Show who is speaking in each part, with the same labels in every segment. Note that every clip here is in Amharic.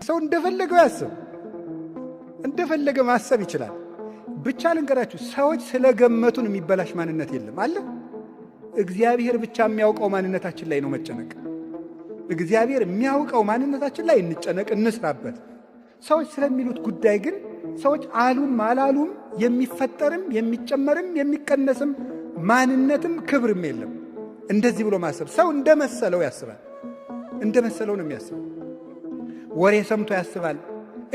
Speaker 1: ሰው እንደፈለገው ያስብ፣ እንደፈለገ ማሰብ ይችላል። ብቻ ልንገራችሁ፣ ሰዎች ስለገመቱን የሚበላሽ ማንነት የለም አለ። እግዚአብሔር ብቻ የሚያውቀው ማንነታችን ላይ ነው መጨነቅ። እግዚአብሔር የሚያውቀው ማንነታችን ላይ እንጨነቅ፣ እንስራበት። ሰዎች ስለሚሉት ጉዳይ ግን ሰዎች አሉም አላሉም የሚፈጠርም የሚጨመርም የሚቀነስም ማንነትም ክብርም የለም። እንደዚህ ብሎ ማሰብ ሰው እንደመሰለው ያስባል። እንደመሰለው ነው የሚያስበው። ወሬ ሰምቶ ያስባል።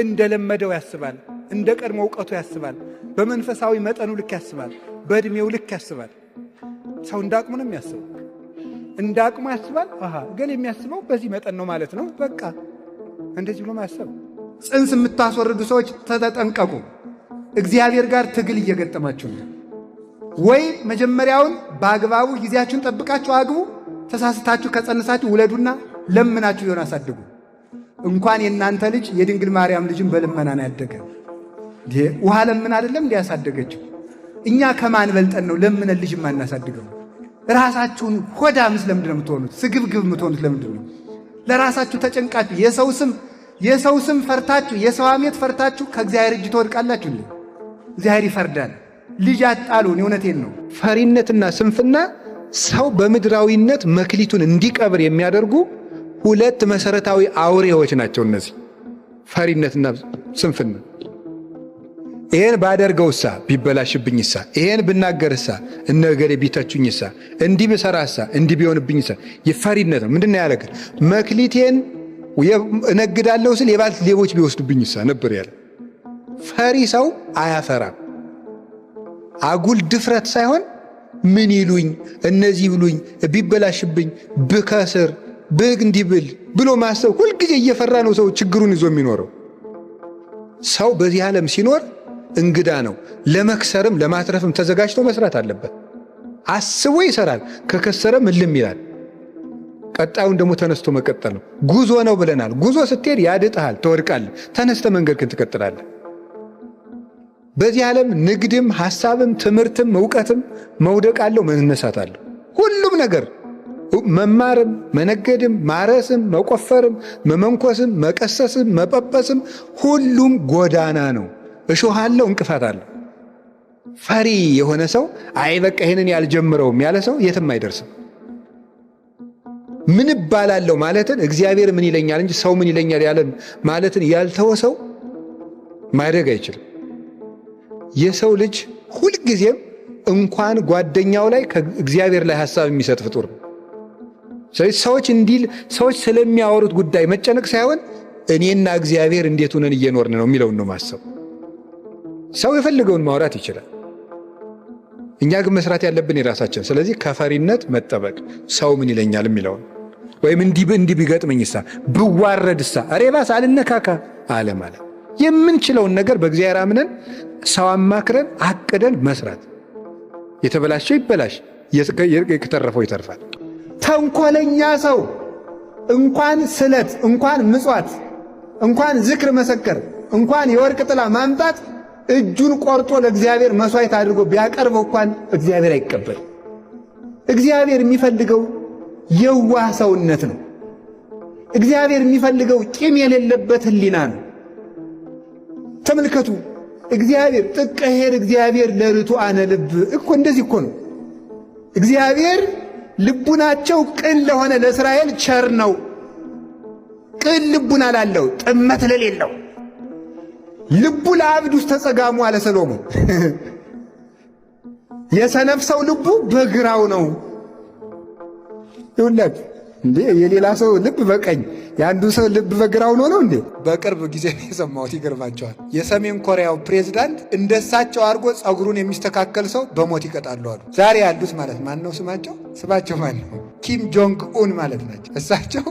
Speaker 1: እንደለመደው ያስባል። እንደ ቀድሞ እውቀቱ ያስባል። በመንፈሳዊ መጠኑ ልክ ያስባል። በዕድሜው ልክ ያስባል። ሰው እንደ አቅሙ ነው የሚያስበው። እንደ አቅሙ ያስባል። አሃ እገሌ የሚያስበው በዚህ መጠን ነው ማለት ነው። በቃ እንደዚህ ብሎ ማሰብ። ጽንስ የምታስወርዱ ሰዎች ተጠንቀቁ። እግዚአብሔር ጋር ትግል እየገጠማችሁ ነው። ወይ መጀመሪያውን በአግባቡ ጊዜያችሁን ጠብቃችሁ አግቡ። ተሳስታችሁ ከጸንሳችሁ ውለዱና ለምናችሁ ቢሆን አሳድጉ። እንኳን የእናንተ ልጅ የድንግል ማርያም ልጅም በልመና ነው ያደገ። ውሃ ለምን አይደለም እንዲ ያሳደገችው? እኛ ከማን በልጠን ነው ለምነን ልጅ የማናሳድገው? ራሳችሁን ሆዳምስ ለምንድን ነው የምትሆኑት? ስግብግብ የምትሆኑት ለምንድን ነው? ለራሳችሁ ተጨንቃችሁ የሰው ስም ፈርታችሁ፣ የሰው ሐሜት ፈርታችሁ ከእግዚአብሔር እጅ ትወድቃላችሁ እንዴ? እግዚአብሔር ይፈርዳል። ልጅ አጣሉን። እውነቴን ነው። ፈሪነትና ስንፍና ሰው በምድራዊነት መክሊቱን እንዲቀብር የሚያደርጉ ሁለት መሰረታዊ አውሬዎች ናቸው። እነዚህ ፈሪነትና ስንፍና። ይሄን ባደርገውሳ ቢበላሽብኝሳ፣ ይሄን ብናገርሳ እነ እገሌ ቢተቹኝሳ፣ እንዲህ ብሰራሳ እንዲህ ቢሆንብኝሳ፣ የፈሪነት ነው። ምንድን ነው ያለ? መክሊቴን እነግዳለሁ ስል የባልት ሌቦች ቢወስዱብኝሳ ነበር ያለ። ፈሪ ሰው አያፈራም። አጉል ድፍረት ሳይሆን ምን ይሉኝ፣ እነዚህ ብሉኝ፣ ቢበላሽብኝ፣ ብከስር፣ ብግ እንዲህ ብል ብሎ ማሰብ፣ ሁልጊዜ እየፈራ ነው ሰው ችግሩን ይዞ የሚኖረው። ሰው በዚህ ዓለም ሲኖር እንግዳ ነው። ለመክሰርም ለማትረፍም ተዘጋጅቶ መስራት አለበት። አስቦ ይሰራል። ከከሰረም እልም ይላል። ቀጣዩን ደግሞ ተነስቶ መቀጠል ነው። ጉዞ ነው ብለናል። ጉዞ ስትሄድ ያድጥሃል፣ ትወድቃለህ። ተነስተህ መንገድህን ትቀጥላለህ። በዚህ ዓለም ንግድም፣ ሐሳብም፣ ትምህርትም፣ እውቀትም መውደቅ አለው፣ መነሳት አለው። ሁሉም ነገር መማርም፣ መነገድም፣ ማረስም፣ መቆፈርም፣ መመንኮስም፣ መቀሰስም፣ መጳጳስም ሁሉም ጎዳና ነው። እሾህ አለው፣ እንቅፋት አለው። ፈሪ የሆነ ሰው፣ አይ በቃ ይሄንን ያልጀምረውም ያለ ሰው የትም አይደርስም። ምን እባላለሁ ማለትን፣ እግዚአብሔር ምን ይለኛል እንጂ ሰው ምን ይለኛል ያለን ማለትን ያልተወ ሰው ማደግ አይችልም። የሰው ልጅ ሁልጊዜም እንኳን ጓደኛው ላይ ከእግዚአብሔር ላይ ሐሳብ የሚሰጥ ፍጡር ነው። ስለዚህ ሰዎች እንዲል ሰዎች ስለሚያወሩት ጉዳይ መጨነቅ ሳይሆን እኔና እግዚአብሔር እንዴት ሆነን እየኖርን ነው የሚለውን ነው ማሰብ። ሰው የፈለገውን ማውራት ይችላል። እኛ ግን መስራት ያለብን የራሳችን። ስለዚህ ከፈሪነት መጠበቅ፣ ሰው ምን ይለኛል የሚለውን ወይም እንዲህ እንዲህ ቢገጥመኝሳ፣ ብዋረድሳ፣ ሬባስ አልነካካ አለ ማለት፣ የምንችለውን ነገር በእግዚአብሔር አምነን፣ ሰው አማክረን፣ አቅደን መስራት። የተበላሸው ይበላሽ፣ የተረፈው ይተርፋል። ተንኮለኛ ሰው እንኳን ስለት፣ እንኳን ምጽዋት፣ እንኳን ዝክር መሰከር፣ እንኳን የወርቅ ጥላ ማምጣት፣ እጁን ቆርጦ ለእግዚአብሔር መስዋዕት አድርጎ ቢያቀርበው እንኳን እግዚአብሔር አይቀበል። እግዚአብሔር የሚፈልገው የዋህ ሰውነት ነው። እግዚአብሔር የሚፈልገው ቂም የሌለበት ሕሊና ነው። ተመልከቱ፣ እግዚአብሔር ጥቀ ኄር እግዚአብሔር ለርቱዓነ ልብ እኮ እንደዚህ እኮ ነው። እግዚአብሔር ልቡናቸው ቅን ለሆነ ለእስራኤል ቸር ነው። ቅን ልቡና ላለው፣ ጥመት ለሌለው፣ ልቡ ለአብድ ውስተ ጸጋሙ አለ ሰሎሞን። የሰነፍ ሰው ልቡ በግራው ነው። ይኸውላችሁ እንዴ፣ የሌላ ሰው ልብ በቀኝ፣ የአንዱ ሰው ልብ በግራው ነው ነው እንዴ? በቅርብ ጊዜ ነው የሰማሁት። ይገርማቸዋል። የሰሜን ኮሪያው ፕሬዝዳንት እንደሳቸው አድርጎ ጸጉሩን የሚስተካከል ሰው በሞት ይቀጣሉ አሉ። ዛሬ ያሉት ማለት ማን ነው ስማቸው? ስማቸው ማን ነው? ኪም ጆንግ ኡን ማለት ናቸው። እሳቸው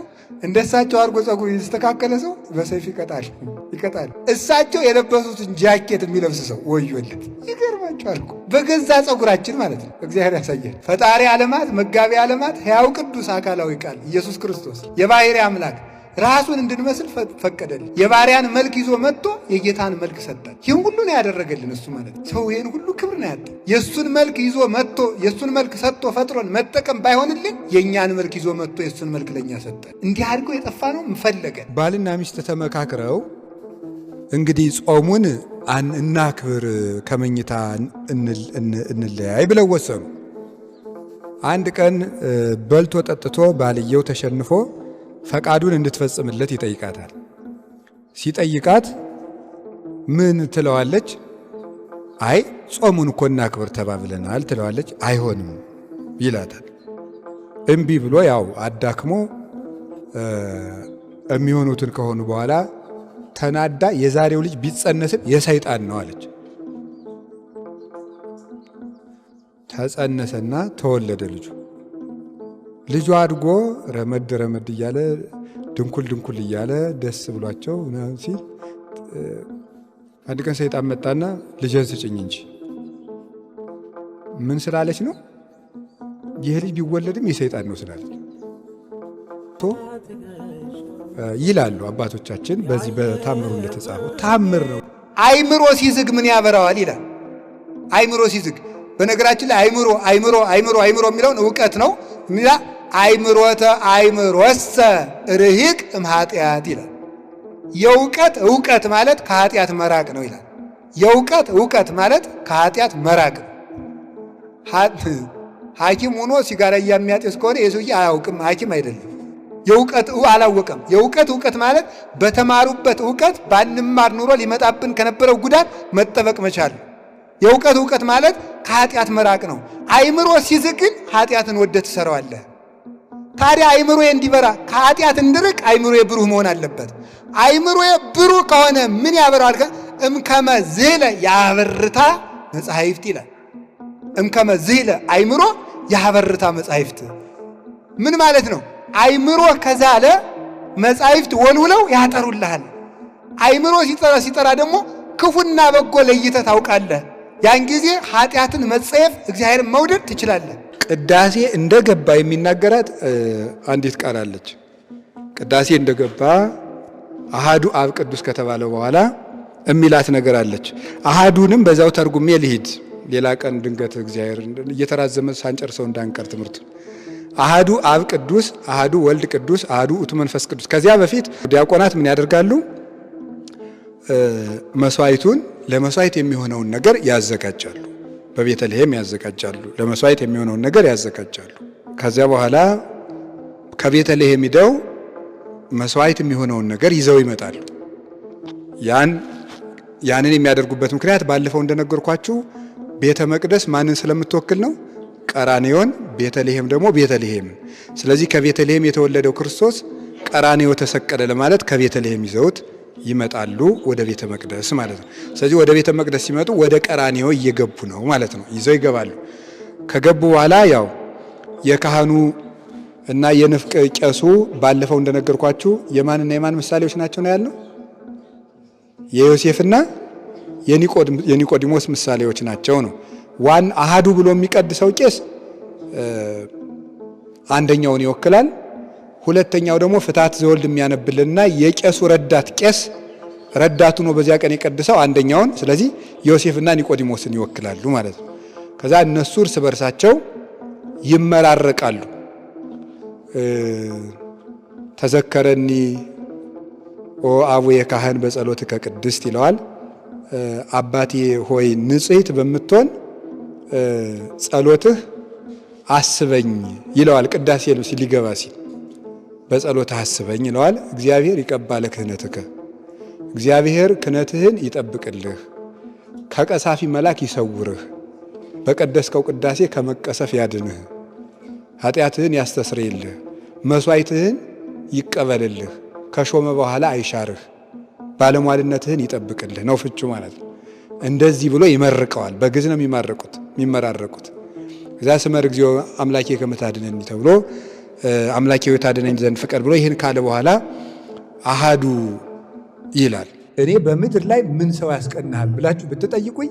Speaker 1: እንደሳቸው አድርጎ ጸጉሩን የተስተካከለ ሰው በሰይፍ ይቀጣል ይቀጣል። እሳቸው የለበሱትን ጃኬት የሚለብስ ሰው ወዮለት። ይገርማቸዋል እኮ በገዛ ጸጉራችን ማለት ነው። እግዚአብሔር ያሳየን። ፈጣሪ ዓለማት፣ መጋቢ ዓለማት፣ ሕያው ቅዱስ አካላዊ ቃል ኢየሱስ ክርስቶስ የባሕርይ አምላክ። ራሱን እንድንመስል ፈቀደልን። የባሪያን መልክ ይዞ መጥቶ የጌታን መልክ ሰጠን። ይህን ሁሉ ነው ያደረገልን እሱ ማለት ሰው ይህን ሁሉ ክብር ነው ያጣ። የእሱን መልክ ይዞ መጥቶ የእሱን መልክ ሰጥቶ ፈጥሮን መጠቀም ባይሆንልን የእኛን መልክ ይዞ መጥቶ የእሱን መልክ ለእኛ ሰጠን። እንዲህ አድርጎ የጠፋ ነው ፈለገን። ባልና ሚስት ተመካክረው እንግዲህ ጾሙን እናክብር ከመኝታ እንለያይ ብለው ወሰኑ። አንድ ቀን በልቶ ጠጥቶ ባልየው ተሸንፎ ፈቃዱን እንድትፈጽምለት ይጠይቃታል። ሲጠይቃት ምን ትለዋለች? አይ ጾሙን እኮ እናክብር ተባብለናል ትለዋለች። አይሆንም ይላታል። እምቢ ብሎ ያው አዳክሞ የሚሆኑትን ከሆኑ በኋላ ተናዳ የዛሬው ልጅ ቢጸነስም የሰይጣን ነው አለች። ተጸነሰና ተወለደ ልጁ። ልጁ አድጎ ረመድ ረመድ እያለ ድንኩል ድንኩል እያለ ደስ ብሏቸው ሲል አንድ ቀን ሰይጣን መጣና ልጄን ስጭኝ እንጂ። ምን ስላለች ነው? ይህ ልጅ ቢወለድም የሰይጣን ነው ስላለች ይላሉ አባቶቻችን። በዚህ በታምሩ እንደተጻፈው ታምር ነው። አይምሮ ሲዝግ ምን ያበራዋል ይላል። አይምሮ ሲዝግ በነገራችን ላይ አይምሮ አይምሮ አይምሮ አይምሮ የሚለውን እውቀት ነው። ሚላ አይምሮተ አይምሮሰ ርሂቅ እምኃጢአት ይላል። የእውቀት እውቀት ማለት ከኃጢአት መራቅ ነው ይላል። የእውቀት እውቀት ማለት ከኃጢአት መራቅ ነው። ሐኪም ሆኖ ሲጋራ የሚያጤስ ከሆነ የሰውዬ አያውቅም፣ ሐኪም አይደለም። የእውቀት አላወቀም። የእውቀት እውቀት ማለት በተማሩበት እውቀት ባንማር ኑሮ ሊመጣብን ከነበረው ጉዳት መጠበቅ መቻል። የእውቀት እውቀት ማለት ከኃጢአት መራቅ ነው። አይምሮ ሲዝግን ኃጢአትን ወደ ትሰራዋለህ። ታዲያ አይምሮዬ እንዲበራ ከኃጢአት እንድርቅ አይምሮዬ ብሩህ መሆን አለበት። አይምሮዬ ብሩህ ከሆነ ምን ያበራዋል? እምከመ ዝህለ ያበርታ መጻሕፍት ይላል። እምከመ ዝህለ አይምሮ ያበርታ መጻሕፍት ምን ማለት ነው? አይምሮ ከዛለ መጻሕፍት ወልውለው ያጠሩልሃል። አይምሮ ሲጠራ ሲጠራ ደግሞ ክፉና በጎ ለይተህ ታውቃለህ። ያን ጊዜ ኃጢአትን መጸየፍ እግዚአብሔርን መውደድ ትችላለህ። ቅዳሴ እንደገባ የሚናገራት አንዲት ቃል አለች። ቅዳሴ እንደገባ አሃዱ አብ ቅዱስ ከተባለ በኋላ እሚላት ነገር አለች። አሃዱንም በዛው ተርጉሜ ልሂድ፣ ሌላ ቀን ድንገት እግዚአብሔር እየተራዘመ ሳንጨርሰው እንዳንቀር ትምህርቱ። አሃዱ አብ ቅዱስ፣ አሃዱ ወልድ ቅዱስ፣ አሃዱ ውእቱ መንፈስ ቅዱስ። ከዚያ በፊት ዲያቆናት ምን ያደርጋሉ? መስዋዕቱን ለመስዋዕት የሚሆነውን ነገር ያዘጋጃሉ። በቤተልሔም ያዘጋጃሉ። ለመስዋዕት የሚሆነውን ነገር ያዘጋጃሉ። ከዚያ በኋላ ከቤተልሔም ሂደው መስዋዕት የሚሆነውን ነገር ይዘው ይመጣሉ። ያንን የሚያደርጉበት ምክንያት ባለፈው እንደነገርኳችሁ ቤተ መቅደስ ማንን ስለምትወክል ነው? ቀራንዮን። ቤተልሔም ደግሞ ቤተልሔም። ስለዚህ ከቤተልሔም የተወለደው ክርስቶስ ቀራንዮ ተሰቀለ ለማለት ከቤተልሔም ይዘውት ይመጣሉ ወደ ቤተ መቅደስ ማለት ነው። ስለዚህ ወደ ቤተ መቅደስ ሲመጡ ወደ ቀራንዮ እየገቡ ነው ማለት ነው። ይዘው ይገባሉ። ከገቡ በኋላ ያው የካህኑ እና የንፍቅ ቄሱ ባለፈው እንደነገርኳችሁ የማንና የማን ምሳሌዎች ናቸው ነው ያልነው? የዮሴፍና የኒቆዲሞስ ምሳሌዎች ናቸው ነው። ዋን አሃዱ ብሎ የሚቀድሰው ቄስ አንደኛውን ይወክላል። ሁለተኛው ደግሞ ፍትሐት ዘወልድ የሚያነብልንና የቄሱ ረዳት ቄስ ረዳቱ ነው በዚያ ቀን የቀድሰው አንደኛውን። ስለዚህ ዮሴፍና ኒቆዲሞስን ይወክላሉ ማለት ነው። ከዛ እነሱ እርስ በርሳቸው ይመራረቃሉ። ተዘከረኒ ኦ አቡየ ካህን በጸሎትከ ቅድስት ይለዋል። አባቴ ሆይ ንጽሕት በምትሆን ጸሎትህ አስበኝ ይለዋል። ቅዳሴ ሊገባ ሲል በጸሎትህ አስበኝ ይለዋል። እግዚአብሔር ይቀባለ ክህነትከ፣ እግዚአብሔር ክህነትህን ይጠብቅልህ፣ ከቀሳፊ መልአክ ይሰውርህ፣ በቀደስከው ቅዳሴ ከመቀሰፍ ያድንህ፣ ኃጢአትህን ያስተስርይልህ፣ መስዋዕትህን ይቀበልልህ፣ ከሾመ በኋላ አይሻርህ፣ ባለሟልነትህን ይጠብቅልህ ነው ፍቹ ማለት ነው። እንደዚህ ብሎ ይመርቀዋል። በግዕዝ ነው የሚመራረቁት። እዛ ስመር እግዚኦ አምላኬ ከመ ታድነኒ ተብሎ አምላኬ ሆይ ታድነኝ ዘንድ ፍቀድ ብሎ ይህን ካለ በኋላ አሃዱ ይላል። እኔ በምድር ላይ ምን ሰው ያስቀናሃል ብላችሁ ብትጠይቁኝ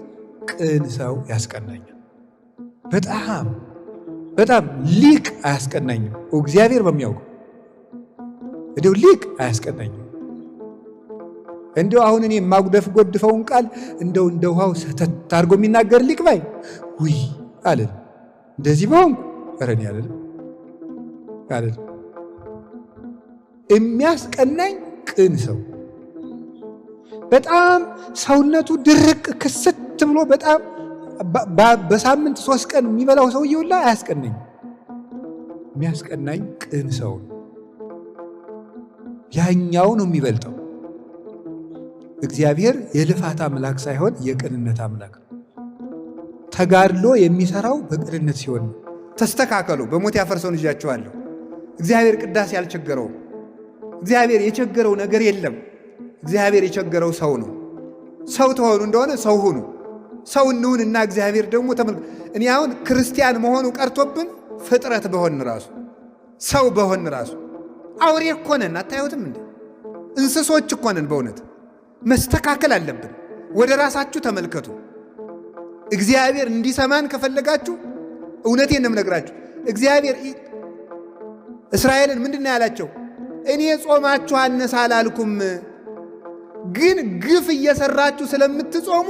Speaker 1: ቅን ሰው ያስቀናኛል። በጣም በጣም ሊቅ አያስቀናኝም። እግዚአብሔር በሚያውቀው እንዲሁ ሊቅ አያስቀናኝም። እንዲሁ አሁን እኔ የማጉደፍ ጎድፈውን ቃል እንደው እንደ ውሃው ሰተት አድርጎ የሚናገር ሊቅ ባይ ውይ አልልም። እንደዚህ በሆንኩ ኧረ እኔ አልልም አልልም። የሚያስቀናኝ ቅን ሰው፣ በጣም ሰውነቱ ድርቅ ክስት ብሎ በጣም በሳምንት 3 ቀን የሚበላው ሰውዬ ሁላ አያስቀናኝም። የሚያስቀናኝ ቅን ሰው ነው። ያኛው ነው የሚበልጠው። እግዚአብሔር የልፋት አምላክ ሳይሆን የቅንነት አምላክ ነው። ተጋድሎ የሚሰራው በቅንነት ሲሆን ነው። ተስተካከሉ፣ በሞት ያፈርሰውን ይዣቸዋለሁ። እግዚአብሔር ቅዳሴ አልቸገረውም። እግዚአብሔር የቸገረው ነገር የለም። እግዚአብሔር የቸገረው ሰው ነው። ሰው ተሆኑ እንደሆነ ሰው ሁኑ። ሰው እንሁንና እግዚአብሔር ደግሞ እኔ አሁን ክርስቲያን መሆኑ ቀርቶብን ፍጥረት በሆን ራሱ ሰው በሆን ራሱ አውሬ እኮ ነን። አታዩትም እንዴ? እንስሶች እኮ ነን። በእውነት መስተካከል አለብን። ወደ ራሳችሁ ተመልከቱ። እግዚአብሔር እንዲሰማን ከፈለጋችሁ እውነቴን ነው የምነግራችሁ። እግዚአብሔር እስራኤልን ምንድን ነው ያላቸው? እኔ ጾማችሁ አነሳ አላልኩም፣ ግን ግፍ እየሰራችሁ ስለምትጾሙ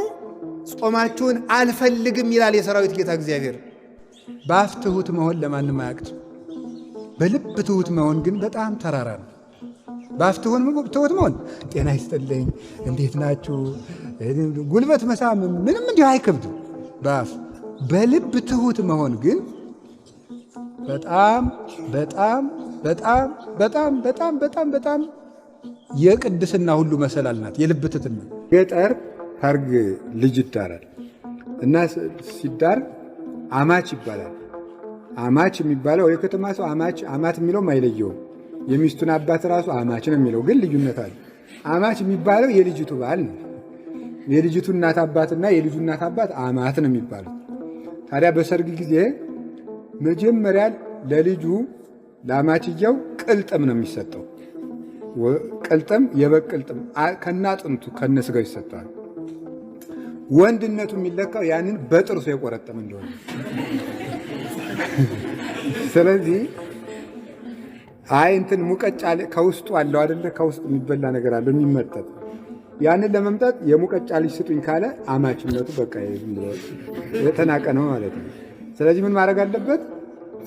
Speaker 1: ጾማችሁን አልፈልግም ይላል የሰራዊት ጌታ እግዚአብሔር። በአፍ ትሁት መሆን ለማንም አያቅትም። በልብ ትሁት መሆን ግን በጣም ተራራ ነው። በአፍ ትሁት መሆን ጤና ይስጥልኝ፣ እንዴት ናችሁ፣ ጉልበት መሳም ምንም እንዲሁ አይከብድም በአፍ። በልብ ትሁት መሆን ግን በጣም በጣም በጣም በጣም በጣም በጣም በጣም የቅድስና ሁሉ መሰላል ናት የልብ ትሕትና። ገጠር ሰርግ ልጅ ይዳራል እና ሲዳር አማች ይባላል። አማች የሚባለው የከተማ ሰው አማች አማት የሚለውም አይለየውም። የሚስቱን አባት ራሱ አማች ነው የሚለው፣ ግን ልዩነት አለ። አማች የሚባለው የልጅቱ ባል ነው። የልጅቱ እናት አባትና የልጁ እናት አባት አማት ነው የሚባሉት። ታዲያ በሰርግ ጊዜ መጀመሪያ ለልጁ ለአማችየው ቅልጥም ነው የሚሰጠው። ቅልጥም የበግ ቅልጥም ከናጥንቱ ከነስጋው ይሰጠዋል። ወንድነቱ የሚለካው ያንን በጥርሱ የቆረጠም እንደሆነ። ስለዚህ አይ እንትን ሙቀጫ ከውስጡ አለው አይደለ? ከውስጡ የሚበላ ነገር አለው የሚመጠጥ። ያንን ለመምጠጥ የሙቀጫ ልጅ ስጡኝ ካለ አማችነቱ በቃ የተናቀ ነው ማለት ነው። ስለዚህ ምን ማድረግ አለበት?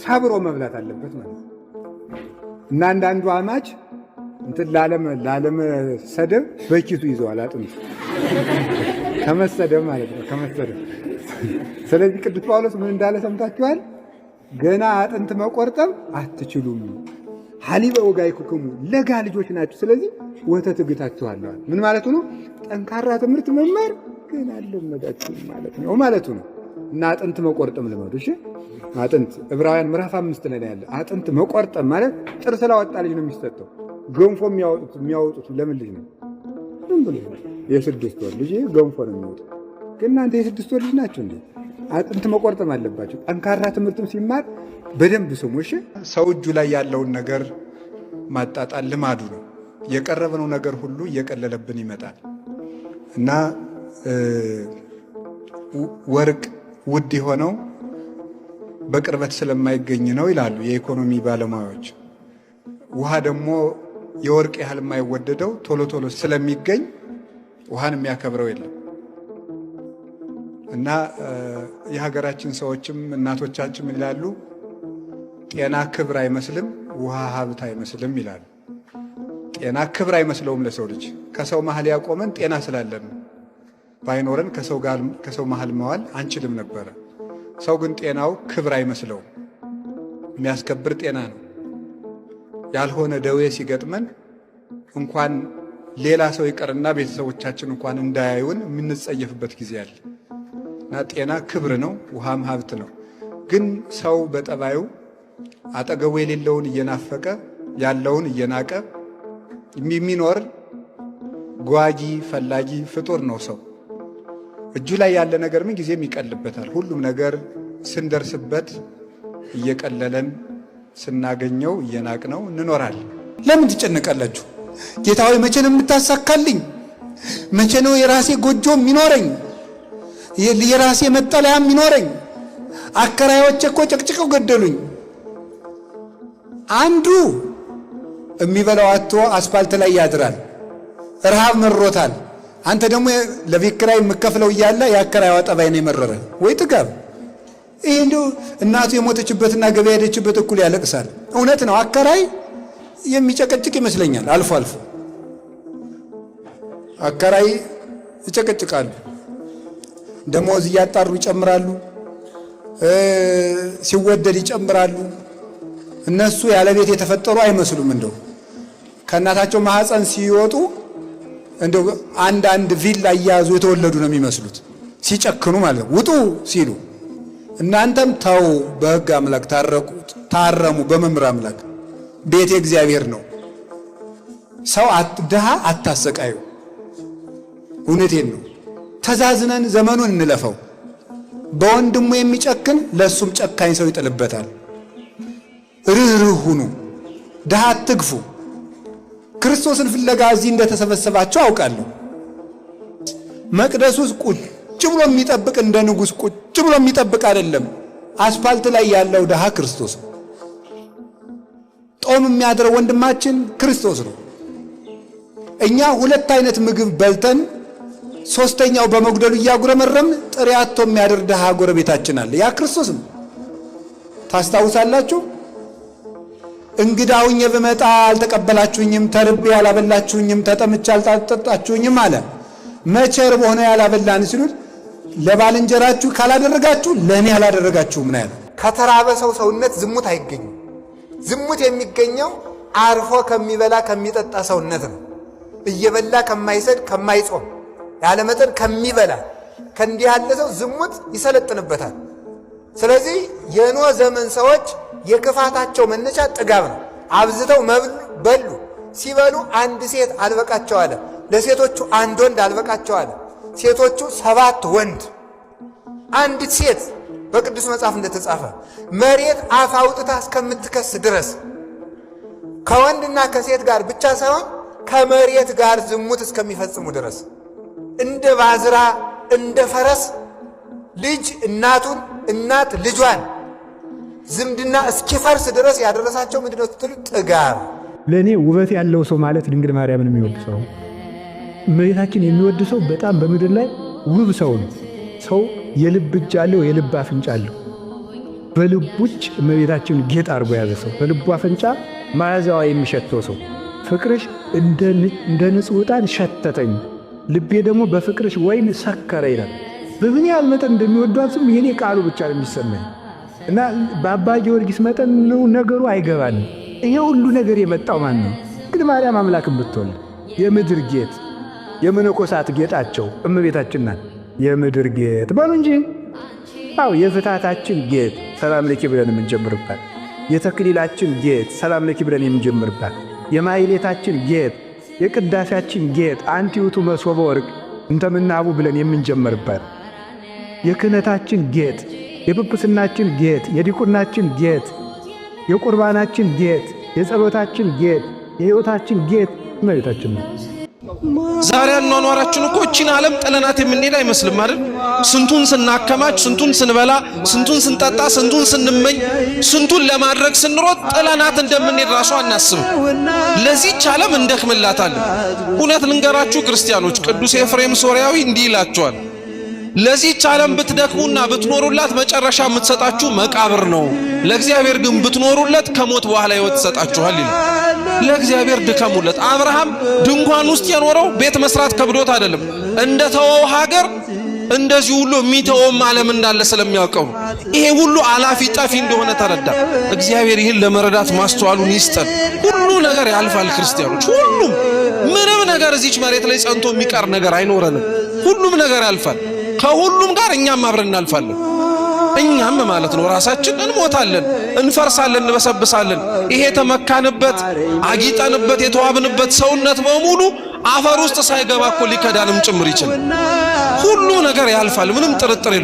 Speaker 1: ሰብሮ መብላት አለበት ማለት ነው። እና አንዳንዱ አማች እንትን ላለመሰደብ በኪሱ ይዘዋል አጥንቱ ከመሰደብ ማለት ነው፣ ከመሰደብ። ስለዚህ ቅዱስ ጳውሎስ ምን እንዳለ ሰምታችኋል? ገና አጥንት መቆርጠም አትችሉም፣ ሀሊበ ወጋይኩክሙ ለጋ ልጆች ናችሁ፣ ስለዚህ ወተት እግታችኋለሁ። ምን ማለቱ ነው? ጠንካራ ትምህርት መማር ገና አልለመዳችሁም ማለት ነው ማለቱ ነው። እና አጥንት መቆርጠም ልመዱ። እሺ፣ አጥንት ዕብራውያን ምዕራፍ 5 ላይ ያለ አጥንት መቆርጠም ማለት ጥርስ ላወጣ ልጅ ነው የሚሰጠው። ገንፎ የሚያወጡት ለምን ልጅ ነው? ምን ብሎ የ6 ወር ልጅ ገንፎ ነው የሚወጣው። ግን እናንተ የ6 ወር ልጅ ናችሁ እንዴ? አጥንት መቆርጠም አለባችሁ። ጠንካራ ትምህርትም ሲማር በደንብ ስሙ። እሺ፣ ሰው እጁ ላይ ያለውን ነገር ማጣጣል ልማዱ ነው። የቀረበነው ነገር ሁሉ እየቀለለብን ይመጣል። እና ወርቅ ውድ የሆነው በቅርበት ስለማይገኝ ነው ይላሉ የኢኮኖሚ ባለሙያዎች። ውሃ ደግሞ የወርቅ ያህል የማይወደደው ቶሎ ቶሎ ስለሚገኝ ውሃን የሚያከብረው የለም። እና የሀገራችን ሰዎችም እናቶቻችን ምን ይላሉ? ጤና ክብር አይመስልም፣ ውሃ ሀብት አይመስልም ይላሉ። ጤና ክብር አይመስለውም ለሰው ልጅ። ከሰው መሃል ያቆመን ጤና ስላለን ነው። ባይኖረን ከሰው መሃል መዋል አንችልም ነበረ። ሰው ግን ጤናው ክብር አይመስለውም። የሚያስከብር ጤና ነው። ያልሆነ ደዌ ሲገጥመን እንኳን ሌላ ሰው ይቀርና ቤተሰቦቻችን እንኳን እንዳያዩን የምንጸየፍበት ጊዜ አለ። እና ጤና ክብር ነው፣ ውሃም ሀብት ነው። ግን ሰው በጠባዩ አጠገቡ የሌለውን እየናፈቀ ያለውን እየናቀ የሚኖር ጓጊ ፈላጊ ፍጡር ነው ሰው። እጁ ላይ ያለ ነገር ምን ጊዜም ይቀልበታል። ሁሉም ነገር ስንደርስበት እየቀለለን ስናገኘው እየናቅነው እንኖራለን። ለምን ትጨነቃላችሁ? ጌታ ሆይ መቼ ነው የምታሳካልኝ? መቼ ነው የራሴ ጎጆ የሚኖረኝ? የራሴ መጠለያ የሚኖረኝ? አከራዮቼ እኮ ጨቅጭቀው ገደሉኝ። አንዱ የሚበላው አጥቶ አስፋልት ላይ ያድራል። ረሃብ መሮታል። አንተ ደግሞ ለቤት ኪራይ የምከፍለው እያለ የአከራይዋ ጠባይ ነው የመረረ ወይ ጥጋብ። ይህ እንዲሁ እናቱ የሞተችበትና ገበያ ሄደችበት እኩል ያለቅሳል። እውነት ነው። አከራይ የሚጨቀጭቅ ይመስለኛል። አልፎ አልፎ አከራይ ይጨቀጭቃሉ። ደሞዝ እያጣሩ ይጨምራሉ። ሲወደድ ይጨምራሉ። እነሱ ያለ ቤት የተፈጠሩ አይመስሉም። እንደው ከእናታቸው ማህፀን ሲወጡ እንደው አንድ አንድ ቪላ እያያዙ የተወለዱ ነው የሚመስሉት፣ ሲጨክኑ ማለት ነው። ውጡ ሲሉ እናንተም ተው፣ በሕግ አምላክ ታረቁ፣ ታረሙ። በመምህር አምላክ ቤት እግዚአብሔር ነው። ሰው ድሃ አታሰቃዩ። እውነቴን ነው። ተዛዝነን ዘመኑን እንለፈው። በወንድሙ የሚጨክን ለእሱም ጨካኝ ሰው ይጥልበታል። ርኅርህ ሁኑ፣ ድሃ አትግፉ። ክርስቶስን ፍለጋ እዚህ እንደተሰበሰባቸው አውቃለሁ። መቅደስ ውስጥ ቁጭ ብሎ የሚጠብቅ እንደ ንጉሥ ቁጭ ብሎ የሚጠብቅ አይደለም። አስፋልት ላይ ያለው ድሃ ክርስቶስ ነው። ጦም የሚያድረው ወንድማችን ክርስቶስ ነው። እኛ ሁለት አይነት ምግብ በልተን ሶስተኛው በመጉደሉ እያጉረመረምን ጥሬ አጥቶ የሚያድር ድሃ ጎረቤታችን አለ። ያ ክርስቶስ ነው። ታስታውሳላችሁ? እንግዳ ሁኜ ብመጣ አልተቀበላችሁኝም፣ ተርቤ ያላበላችሁኝም፣ ተጠምቼ አልጠጣችሁኝም አለ። መቼ ርቦህ ነው ያላበላን ሲሉት ለባልንጀራችሁ ካላደረጋችሁ ለእኔ አላደረጋችሁም ነው ያለው።
Speaker 2: ከተራበ ሰው ሰውነት ዝሙት አይገኝም። ዝሙት የሚገኘው አርፎ ከሚበላ ከሚጠጣ ሰውነት ነው። እየበላ ከማይሰድ ከማይጾም ያለመጠን ከሚበላ ከእንዲህ ያለ ሰው ዝሙት ይሰለጥንበታል። ስለዚህ የኖህ ዘመን ሰዎች የክፋታቸው መነሻ ጥጋብ ነው። አብዝተው በሉ። ሲበሉ አንድ ሴት አልበቃቸው አለ። ለሴቶቹ አንድ ወንድ አልበቃቸው አለ። ሴቶቹ 7 ወንድ፣ አንዲት ሴት በቅዱስ መጽሐፍ እንደተጻፈ መሬት አፍ አውጥታ እስከምትከስ ድረስ ከወንድና ከሴት ጋር ብቻ ሳይሆን ከመሬት ጋር ዝሙት እስከሚፈጽሙ ድረስ እንደ ባዝራ እንደ ፈረስ ልጅ እናቱን እናት ልጇን ዝምድና እስኪፈርስ ድረስ ያደረሳቸው ምንድነው ስትሉ ጥጋብ።
Speaker 3: ለእኔ ውበት ያለው ሰው ማለት ድንግል ማርያምን የሚወድ ሰው፣ እመቤታችን የሚወድ ሰው በጣም በምድር ላይ ውብ ሰው ነው። ሰው የልብ እጅ አለው፣ የልብ አፍንጫ አለው። በልቡ ውጭ እመቤታችን ጌጥ አድርጎ የያዘ ሰው፣ በልቡ አፍንጫ መዓዛዋ የሚሸተው ሰው፣ ፍቅርሽ እንደ ንጹሕ ዕጣን ሸተተኝ፣ ልቤ ደግሞ በፍቅርሽ ወይን ሰከረ ይላል። በምን ያህል መጠን እንደሚወዷት ስም የኔ ቃሉ ብቻ ነው የሚሰማኝ እና በአባ ጊዮርጊስ መጠን ነገሩ አይገባንም። ይሄ ሁሉ ነገር የመጣው ማን ነው? ግን ማርያም አምላክን ብትወልድ የምድር ጌጥ የመነኮሳት ጌጣቸው እመቤታችን ናት። የምድር ጌጥ በሉ እንጂ። አዎ የፍታታችን ጌጥ ሰላም ለኪ ብለን የምንጀምርባት፣ የተክሊላችን ጌጥ ሰላም ለኪ ብለን የምንጀምርባት፣ የማሕሌታችን ጌጥ፣ የቅዳሴያችን ጌጥ አንቲ ውእቱ መሶበ ወርቅ እንተ ምናቡ ብለን የምንጀምርባት፣ የክህነታችን ጌጥ፣ የጵጵስናችን ጌጥ፣ የዲቁናችን ጌጥ፣ የቁርባናችን ጌጥ፣ የጸሎታችን ጌጥ፣ የሕይወታችን ጌጥ እመቤታችን ነው።
Speaker 4: ዛሬ አኗኗራችን እኮ እቺን ዓለም ጥለናት የምንሄድ አይመስልም አይደል? ስንቱን ስናከማች፣ ስንቱን ስንበላ፣ ስንቱን ስንጠጣ፣ ስንቱን ስንመኝ፣ ስንቱን ለማድረግ ስንሮጥ ጥለናት እንደምንሄድ ራሱ አናስብም። ለዚህች ዓለም እንደክምላታለን። እውነት ልንገራችሁ ክርስቲያኖች፣ ቅዱስ ኤፍሬም ሶርያዊ እንዲህ ይላቸዋል። ለዚህች ዓለም ብትደክሙና ብትኖሩላት መጨረሻ የምትሰጣችሁ መቃብር ነው። ለእግዚአብሔር ግን ብትኖሩለት ከሞት በኋላ ሕይወት ትሰጣችኋል ይላል። ለእግዚአብሔር ድከሙለት። አብርሃም ድንኳን ውስጥ የኖረው ቤት መስራት ከብዶት አይደለም። እንደ ተወው ሀገር እንደዚህ ሁሉ የሚተወውም ዓለም እንዳለ ስለሚያውቀው ይሄ ሁሉ አላፊ ጠፊ እንደሆነ ተረዳ። እግዚአብሔር ይህን ለመረዳት ማስተዋሉን ይስጠን። ሁሉ ነገር ያልፋል ክርስቲያኖች፣ ሁሉም ምንም ነገር እዚች መሬት ላይ ጸንቶ የሚቀር ነገር አይኖረንም። ሁሉም ነገር ያልፋል። ከሁሉም ጋር እኛም አብረን እናልፋለን። እኛም ማለት ነው ራሳችን እንሞታለን፣ እንፈርሳለን፣ እንበሰብሳለን። ይሄ የተመካንበት አጊጠንበት የተዋብንበት ሰውነት በሙሉ አፈር ውስጥ ሳይገባ እኮ ሊከዳንም ጭምር ይችላል። ሁሉ ነገር ያልፋል፣ ምንም ጥርጥር የለውም።